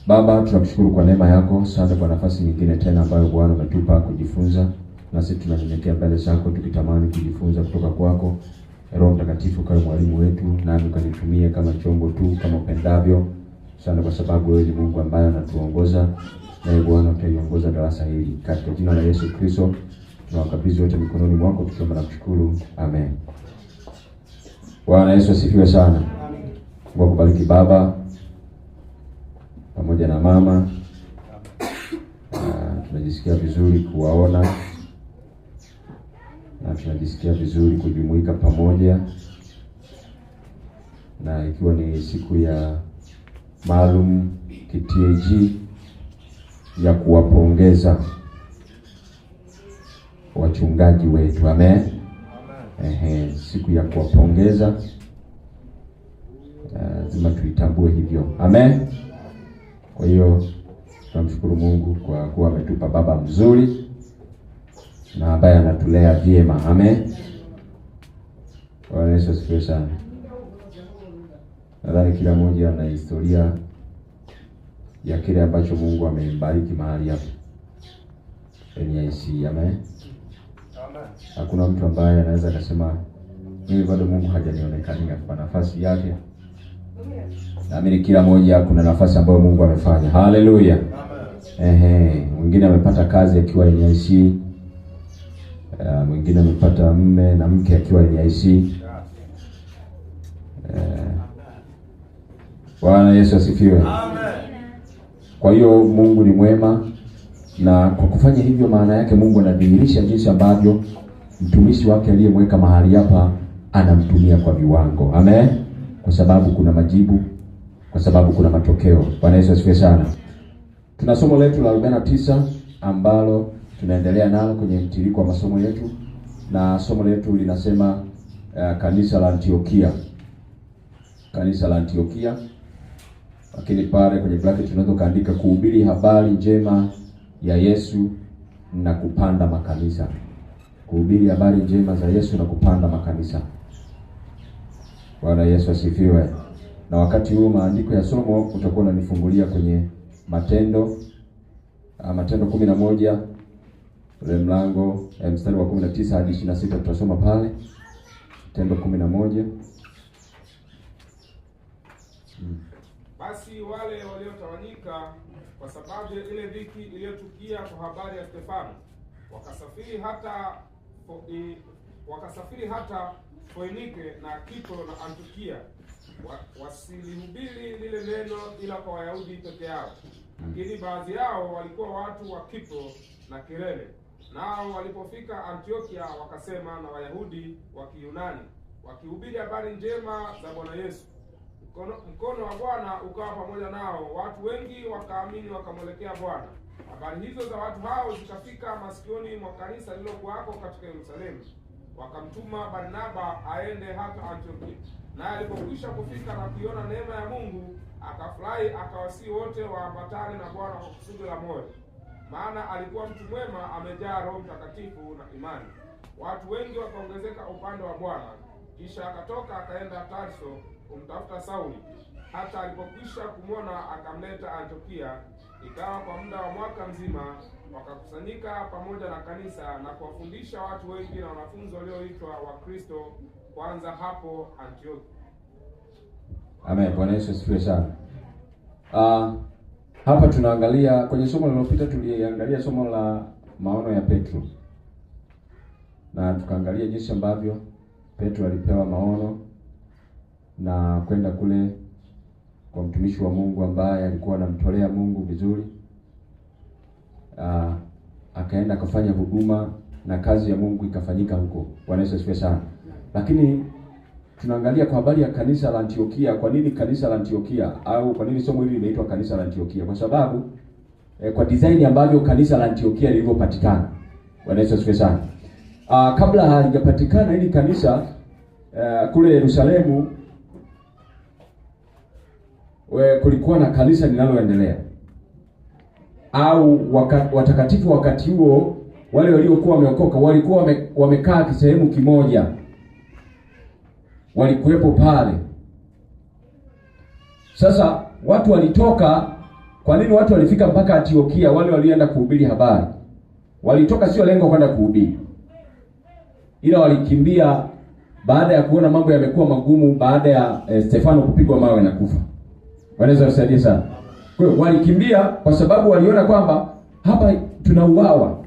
Baba, tunakushukuru kwa neema yako, asante kwa nafasi nyingine tena ambayo Bwana umetupa kujifunza, nasi tunanyenyekea mbele zako tukitamani kujifunza kutoka kwako. Roho Mtakatifu kawe mwalimu wetu, nami ukanitumie kama chombo tu kama upendavyo. Asante kwa sababu wewe ni Mungu ambaye anatuongoza, naye Bwana utaiongoza darasa hili katika jina la Yesu Kristo. Tunawakabidhi wote mikononi mwako tukiomba na kushukuru, amen. Bwana Yesu asifiwe sana. Mungu akubariki baba pamoja na mama. Tunajisikia vizuri kuwaona na tunajisikia vizuri kujumuika pamoja, na ikiwa ni siku ya maalum ki-TAG ya kuwapongeza wachungaji wetu, amen. Ehe, siku ya kuwapongeza lazima tuitambue hivyo, amen. Kwa hiyo tunamshukuru Mungu kwa kuwa ametupa baba mzuri na ambaye anatulea vyema, amen. Bwana Yesu asifiwe sana. Nadhani kila mmoja ana historia ya kile ambacho Mungu amembariki mahali hapa NIC, amen. Hakuna mtu ambaye anaweza akasema mimi bado Mungu hajanionekania kwa nafasi yake. Naamini kila mmoja kuna nafasi ambayo Mungu amefanya. Haleluya. Ehe, mwingine amepata kazi akiwa NIC. Mwingine amepata mme na mke akiwa NIC. Bwana Yesu asifiwe. Kwa hiyo Mungu ni mwema, na kwa kufanya hivyo, maana yake Mungu anadhihirisha jinsi ambavyo mtumishi wake aliyemweka mahali hapa anamtumia kwa viwango. Amen. Kwa sababu kuna majibu, kwa sababu kuna matokeo. Bwana Yesu asifiwe sana. Tuna somo letu la 49 ambalo tunaendelea nalo kwenye mtiririko wa masomo yetu, na somo letu linasema kanisa la Antiokia, kanisa la Antiokia. Lakini pale kwenye bracket tunaweza kaandika kuhubiri habari njema ya Yesu na kupanda makanisa. Kuhubiri habari njema za Yesu na kupanda makanisa. Bwana Yesu asifiwe. Na wakati huo maandiko ya somo utakuwa unanifungulia kwenye Matendo Matendo 11 ule mlango mstari wa 19 hadi 26 tutasoma pale. Matendo 11. Basi wale waliotawanyika kwa sababu ya ile dhiki iliyotukia kwa habari ya Stefano wakasafiri hata Foinike na Kipro na Antiokia, wasilihubiri lile neno ila kwa Wayahudi peke yao. Lakini baadhi yao walikuwa watu wa Kipro na Kirene, nao walipofika Antiokia wakasema na Wayahudi wa Kiyunani, wakihubiri habari njema za Bwana Yesu. Mkono wa Bwana ukawa pamoja nao, watu wengi wakaamini wakamwelekea Bwana. Habari hizo za watu hao zikafika masikioni mwa kanisa lililokuwako katika Yerusalemu. Wakamtuma Barnaba aende hata Antiokia. Naye alipokwisha kufika na kuiona neema ya Mungu, akafurahi, akawasihi wote waambatane na Bwana kwa kusudi la moyo. Maana alikuwa mtu mwema, amejaa Roho Mtakatifu na imani. Watu wengi wakaongezeka upande wa Bwana. Kisha akatoka akaenda Tarso kumtafuta Sauli. Hata alipokwisha kumwona akamleta Antiokia. Ikawa kwa muda wa mwaka mzima wakakusanyika pamoja na kanisa na kuwafundisha watu wengi na wanafunzi walioitwa Wakristo kwanza hapo Antiokia. Amen. Bwana Yesu asifiwe sana. Hapa tunaangalia kwenye somo lililopita tuliangalia somo la maono ya Petro, na tukaangalia jinsi ambavyo Petro alipewa maono na kwenda kule kwa mtumishi wa Mungu ambaye alikuwa anamtolea Mungu vizuri. Akaenda akafanya huduma na kazi ya Mungu ikafanyika huko. Bwana Yesu asifiwe sana. Lakini tunaangalia kwa habari ya kanisa la Antiokia. Kwa nini kanisa la Antiokia, au kwa nini somo hili limeitwa kanisa la Antiokia? Kwa sababu kwa design ambavyo kanisa la Antiokia lilivyopatikana. Bwana Yesu asifiwe sana. Kabla halijapatikana hili kanisa kule Yerusalemu kulikuwa na kanisa linaloendelea, au watakatifu wakati huo wale waliokuwa wameokoka walikuwa wamekaa sehemu kimoja, walikuwepo pale. Sasa watu walitoka Kwa nini watu walifika mpaka Antiokia? Wale walioenda kuhubiri habari walitoka sio lengo kwenda kuhubiri, ila walikimbia baada ya kuona mambo yamekuwa magumu, baada ya Stefano kupigwa mawe na kufa. Wanaweza kusaidia sana. Kwa hiyo walikimbia kwa sababu waliona kwamba hapa tunauawa.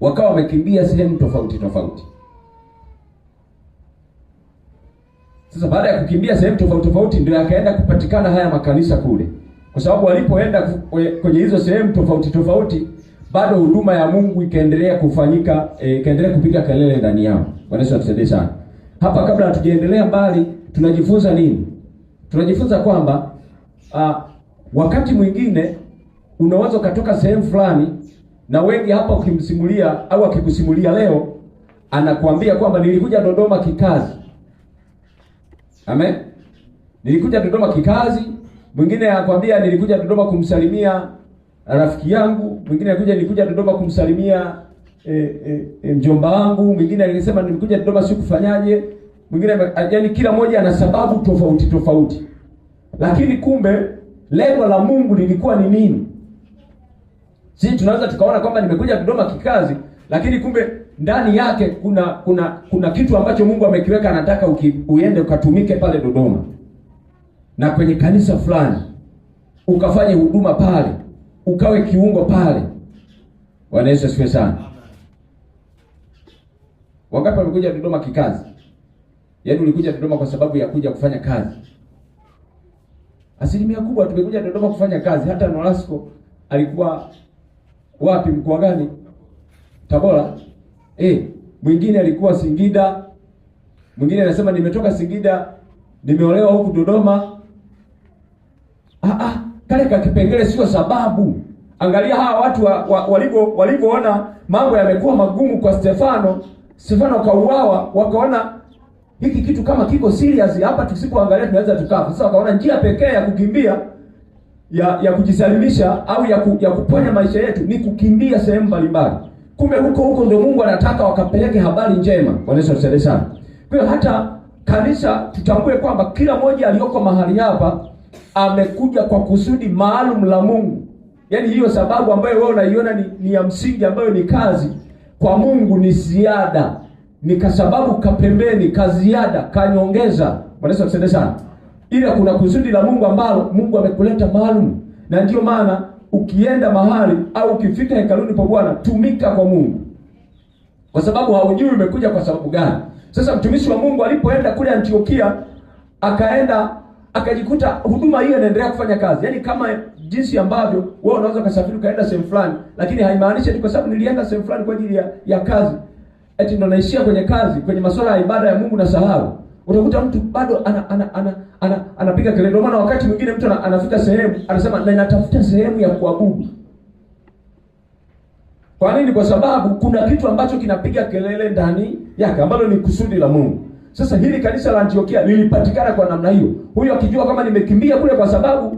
Wakawa wamekimbia sehemu tofauti tofauti. Sasa baada ya kukimbia sehemu tofauti tofauti ndio yakaenda kupatikana haya makanisa kule. Kwa sababu walipoenda kwenye hizo sehemu tofauti tofauti bado huduma ya Mungu ikaendelea kufanyika, ikaendelea kupiga kelele ndani yao. Bwana Yesu atusaidie sana. Hapa kabla hatujaendelea mbali, tunajifunza nini? Tunajifunza kwamba wakati mwingine unaweza ukatoka sehemu fulani, na wengi hapa ukimsimulia au akikusimulia leo anakuambia kwamba nilikuja Dodoma kikazi. Amen. Nilikuja Dodoma kikazi. Mwingine anakuambia nilikuja Dodoma kumsalimia rafiki yangu, mwingine anakuja nilikuja Dodoma kumsalimia mjomba wangu, mwingine alisema nilikuja Dodoma si kufanyaje, mwingine, yaani kila mmoja ana sababu tofauti tofauti. Lakini kumbe lengo la Mungu lilikuwa ni nini? Sisi tunaweza tukaona kwamba nimekuja Dodoma kikazi, lakini kumbe ndani yake kuna kitu ambacho Mungu amekiweka, anataka uende ukatumike pale Dodoma na kwenye kanisa fulani, ukafanye huduma pale, ukawe kiungo pale. Bwana Yesu asifiwe sana. Wangapi wamekuja Dodoma kikazi? Yaani ulikuja Dodoma kwa sababu ya kuja kufanya kazi. Asilimia kubwa tumekuja Dodoma kufanya kazi. Hata Nolasco alikuwa wapi, mkoa gani? Tabora. Mwingine alikuwa Singida. Mwingine anasema nimetoka Singida, nimeolewa huku Dodoma. Kale ka kipengele sio sababu. Angalia hawa watu walivyoona mambo yamekuwa magumu kwa Stefano, Stefano kauawa, wakaona hiki kitu kama kiko serious hapa, tusipoangalia tunaweza tukafa. Sasa wakaona njia pekee ya kukimbia ya kujisalimisha au ya kuponya maisha yetu ni kukimbia sehemu mbalimbali. Kumbe huko huko ndio Mungu anataka wakapeleke habari njema. Bwana Yesu asifiwe sana. Kwa hiyo hata kanisa tutambue kwamba kila mmoja aliyoko mahali hapa amekuja kwa kusudi maalum la Mungu. Yaani hiyo sababu ambayo wewe unaiona ni ya msingi, ambayo ni kazi, kwa Mungu ni ziada. Ni kwa sababu kapembeni, kaziada, kanyongeza. Bwana Yesu asifiwe sana. Ila kuna kusudi la Mungu ambalo Mungu amekuleta maalum. Na ndio maana ukienda mahali au ukifika hekaluni pa Bwana, tumika kwa Mungu. Kwa sababu haujui umekuja kwa sababu gani. Sasa mtumishi wa Mungu alipoenda kule Antiokia, akaenda akajikuta huduma hiyo inaendelea kufanya kazi. Yaani kama jinsi ambavyo wewe unaweza kusafiri ukaenda sehemu fulani, lakini haimaanishi eti kwa sababu nilienda sehemu fulani kwa ajili ya kazi, eti ndo naishia kwenye kazi, kwenye masuala ya ibada ya Mungu na sahau. Utakuta mtu bado anapiga kelele. Ndio maana wakati mwingine mtu anafika sehemu anasema na natafuta sehemu ya kuabudu. Kwa nini? Kwa sababu kuna kitu ambacho kinapiga kelele ndani yake ambalo ni kusudi la Mungu. Sasa hili kanisa la Antiokia lilipatikana kwa namna hiyo. Huyo akijua kama nimekimbia kule kwa sababu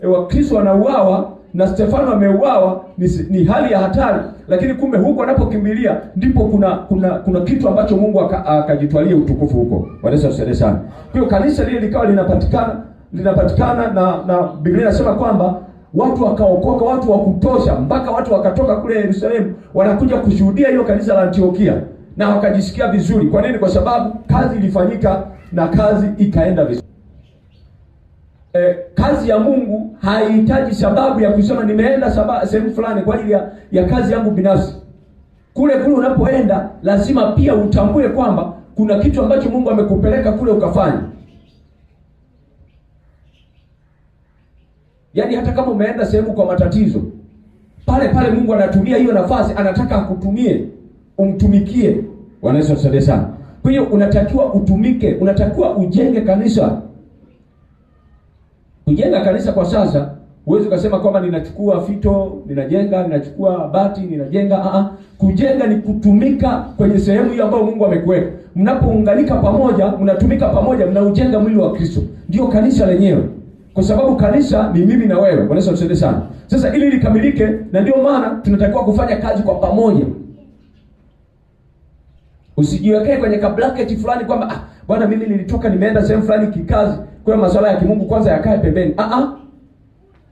Wakristo wanauawa na Stefano ameuawa, ni hali ya hatari, lakini kumbe huko anapokimbilia ndipo kuna kitu ambacho Mungu akajitwalia utukufu huko. Bwana Yesu asifiwe sana. Kwa hiyo kanisa lile likawa linapatikana na Biblia inasema kwamba watu wakaokoka, watu wa kutosha, mpaka watu wakatoka kule Yerusalemu wanakuja kushuhudia hiyo kanisa la Antiokia na wakajisikia vizuri. Kwa nini? Kwa sababu kazi ilifanyika na kazi ikaenda vizuri. Kazi ya Mungu haihitaji sababu ya kusema nimeenda sehemu fulani kwa ajili ya kazi yangu binafsi. Kule kule unapoenda lazima pia utambue kwamba kuna kitu ambacho Mungu amekupeleka kule ukafanya. Yaani hata kama umeenda sehemu kwa matatizo, pale pale Mungu anatumia hiyo nafasi, anataka akutumie, umtumikie. Bwana Yesu asifiwe sana. Kwa hiyo unatakiwa utumike, unatakiwa ujenge kanisa. Kujenga kanisa kwa sasa, huwezi ukasema kwamba ninachukua fito, ninajenga, ninachukua bati, ninajenga. Kujenga ni kutumika kwenye sehemu hiyo ambayo Mungu amekuweka. Mnapounganika pamoja, mnatumika pamoja, mnaujenga mwili wa Kristo. Ndio kanisa lenyewe. Kwa sababu kanisa ni mimi na wewe. Bwana Yesu asifiwe sana. Sasa ili likamilike, na ndio maana tunatakiwa kufanya kazi kwa pamoja. Usijiwekee kwenye kablanketi fulani kwamba bwana mimi nilitoka nimeenda sehemu fulani kikazi, kwa masuala ya kimungu kwanza yakae pembeni.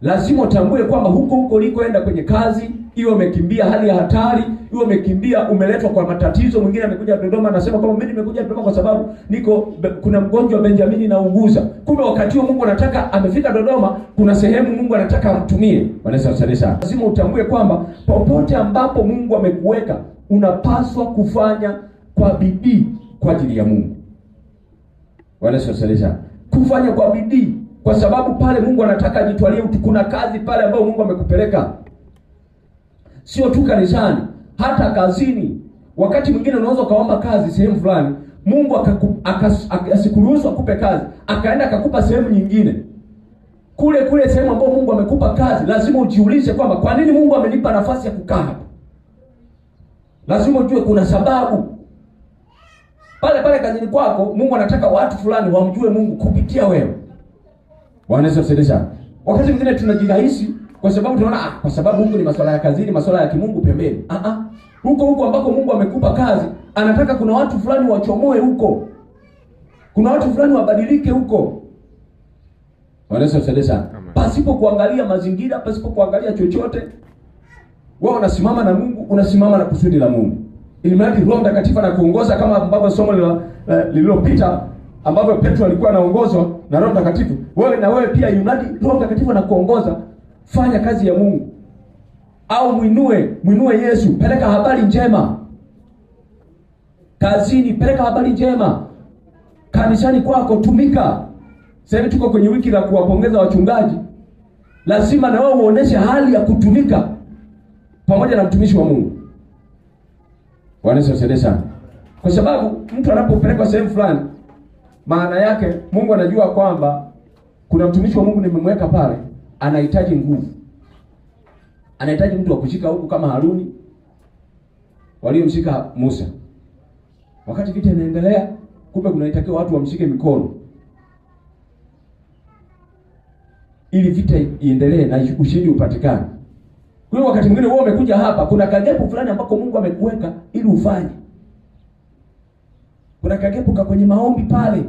Lazima utambue kwamba huko huko ulikoenda kwenye kazi, iwe umekimbia hali ya hatari, iwe umekimbia umeletwa kwa matatizo. Mwingine amekuja Dodoma anasema kwamba mimi nimekuja Dodoma kwa sababu niko kuna mgonjwa Benjamini nauguza. Kumbe wakati huo Mungu anataka amefika Dodoma, kuna sehemu Mungu anataka amtumie. Bwana Yesu asifiwe sana. Lazima utambue kwamba popote ambapo Mungu amekuweka unapaswa kufanya kwa bidii kwa ajili ya Mungu. Bwana Yesu asifiwe sana. Kufanya kwa bidii kwa sababu pale Mungu anataka ajitwalie utu. Kuna kazi pale ambayo Mungu amekupeleka, sio tu kanisani, hata kazini. Wakati mwingine unaweza ukaomba kazi sehemu fulani, Mungu asikuruhusu akupe kazi, akaenda akakupa sehemu nyingine. Kule kule sehemu ambayo Mungu amekupa kazi, lazima ujiulize kwamba kwa nini Mungu amenipa nafasi ya kukaa hapa. Lazima ujue kuna sababu. Pale pale kazini kwako, Mungu anataka watu fulani wamjue Mungu kupitia wewe. Bwana Yesu asifiwe sana. Wakati mwingine tunajirahisi kwa sababu tunaona kwa sababu huku ni masuala ya kazini, masuala ya kimungu pembeni. Huko huko ambako Mungu amekupa kazi, anataka kuna watu fulani wachomoe huko. Kuna watu fulani wabadilike huko. Bwana Yesu asifiwe sana. Pasipo kuangalia mazingira, pasipo kuangalia chochote, wewe unasimama na Mungu, unasimama na kusudi la Mungu. Ili mradi Roho Mtakatifu anakuongoza kama ambavyo somo lililopita ambavyo Petro alikuwa anaongozwa na Roho Mtakatifu. Wewe na wewe pia, ili Roho Mtakatifu anakuongoza, fanya kazi ya Mungu. Au muinue Yesu, peleka habari njema. Kazini, peleka habari njema. Kanisani kwako tumika. Sasa hivi tuko kwenye wiki la kuwapongeza wachungaji. Lazima na wewe uoneshe hali ya kutumika pamoja na mtumishi wa Mungu. Bwana Yesu asifiwe sana. Kwa sababu mtu anapopelekwa sehemu fulani, maana yake Mungu anajua kwamba kuna mtumishi wa Mungu nimemweka pale, anahitaji nguvu. Anahitaji mtu wa kushika huku kama Haruni waliomshika Musa. Wakati vita inaendelea, kumbe kunahitakiwa watu wamshike mikono ili vita iendelee na ushindi upatikane. Kwa hiyo wakati mwingine wewe umekuja hapa, kuna kagepu fulani ambako Mungu amekuweka ili ufanye. Kuna kagepu ka kwenye maombi pale,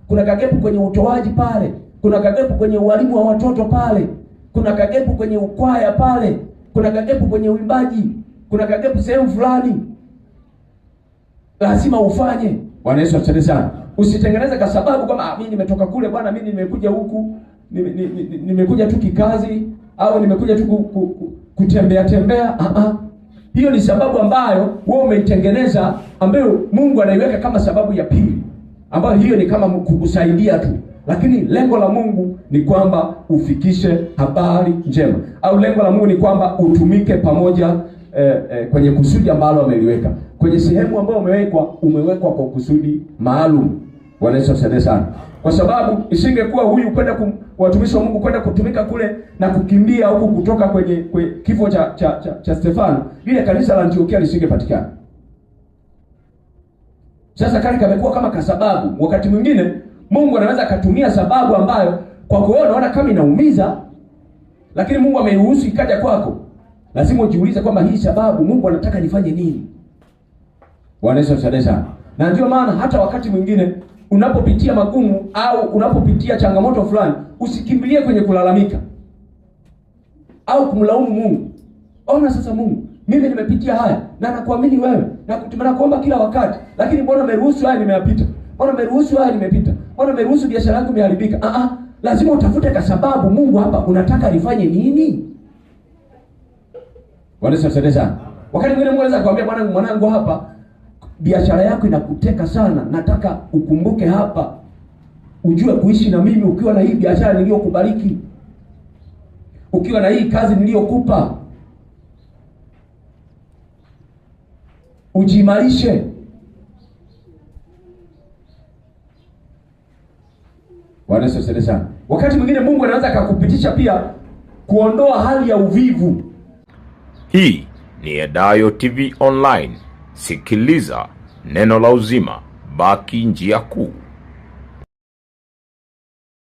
kuna kagepu kwenye utoaji pale, kuna kagepu kwenye ualimu wa watoto pale, kuna kagepu kwenye ukwaya pale, kuna kagepu kwenye uimbaji, kuna kagepu sehemu fulani. Lazima ufanye. Bwana Yesu asifiwe sana. Usitengeneze kwa sababu kama mimi nimetoka kule bwana, mimi nimekuja huku, nimekuja tu kikazi au nimekuja tu kutembea tembea. Hiyo ni sababu ambayo wewe umeitengeneza, ambayo Mungu anaiweka kama sababu ya pili, ambayo hiyo ni kama kukusaidia tu. Lakini lengo la Mungu ni kwamba ufikishe habari njema, au lengo la Mungu ni kwamba utumike pamoja kwenye kusudi ambalo ameliweka. Kwenye sehemu ambayo umewekwa, umewekwa kwa kusudi maalum. Bwana Yesu asifiwe sana. Kwa sababu isingekuwa huyu kwenda watumishi wa Mungu kwenda kutumika kule na kukimbia huku kutoka kwenye kifo cha Stefano, lile kanisa la Antiokia lisingepatikana. Sasa kale kamekuwa kama kasababu. Wakati mwingine Mungu anaweza akatumia sababu ambayo kwako wewe unaona kama inaumiza, lakini Mungu ameiruhusu ikaja kwako. Lazima ujiulize kwamba hii sababu Mungu anataka nifanye nini? Bwana Yesu asifiwe sana. Na ndio maana hata wakati mwingine unapopitia magumu au unapopitia changamoto fulani, usikimbilie kwenye kulalamika au kumlaumu Mungu. Ona sasa Mungu, mimi nimepitia haya na nakuamini wewe na nakuomba kila wakati, lakini mbona umeruhusu haya nimeyapita? Mbona umeruhusu haya nimepita? Mbona umeruhusu biashara yangu imeharibika? Lazima utafute kwa sababu Mungu hapa unataka nifanye nini? Bwana Yesu asifiwe sana. Wakati mwingine Mungu anaweza kukuambia bwana, mwanangu, hapa biashara yako inakuteka sana, nataka ukumbuke hapa, ujue kuishi na mimi ukiwa na hii biashara niliyokubariki, ukiwa na hii kazi niliyokupa, ujiimarishe. Bwana Yesu asifiwe sana. Wakati mwingine Mungu anaweza akakupitisha pia kuondoa hali ya uvivu. Hii ni Edayo TV Online. Sikiliza neno la uzima, baki njia kuu.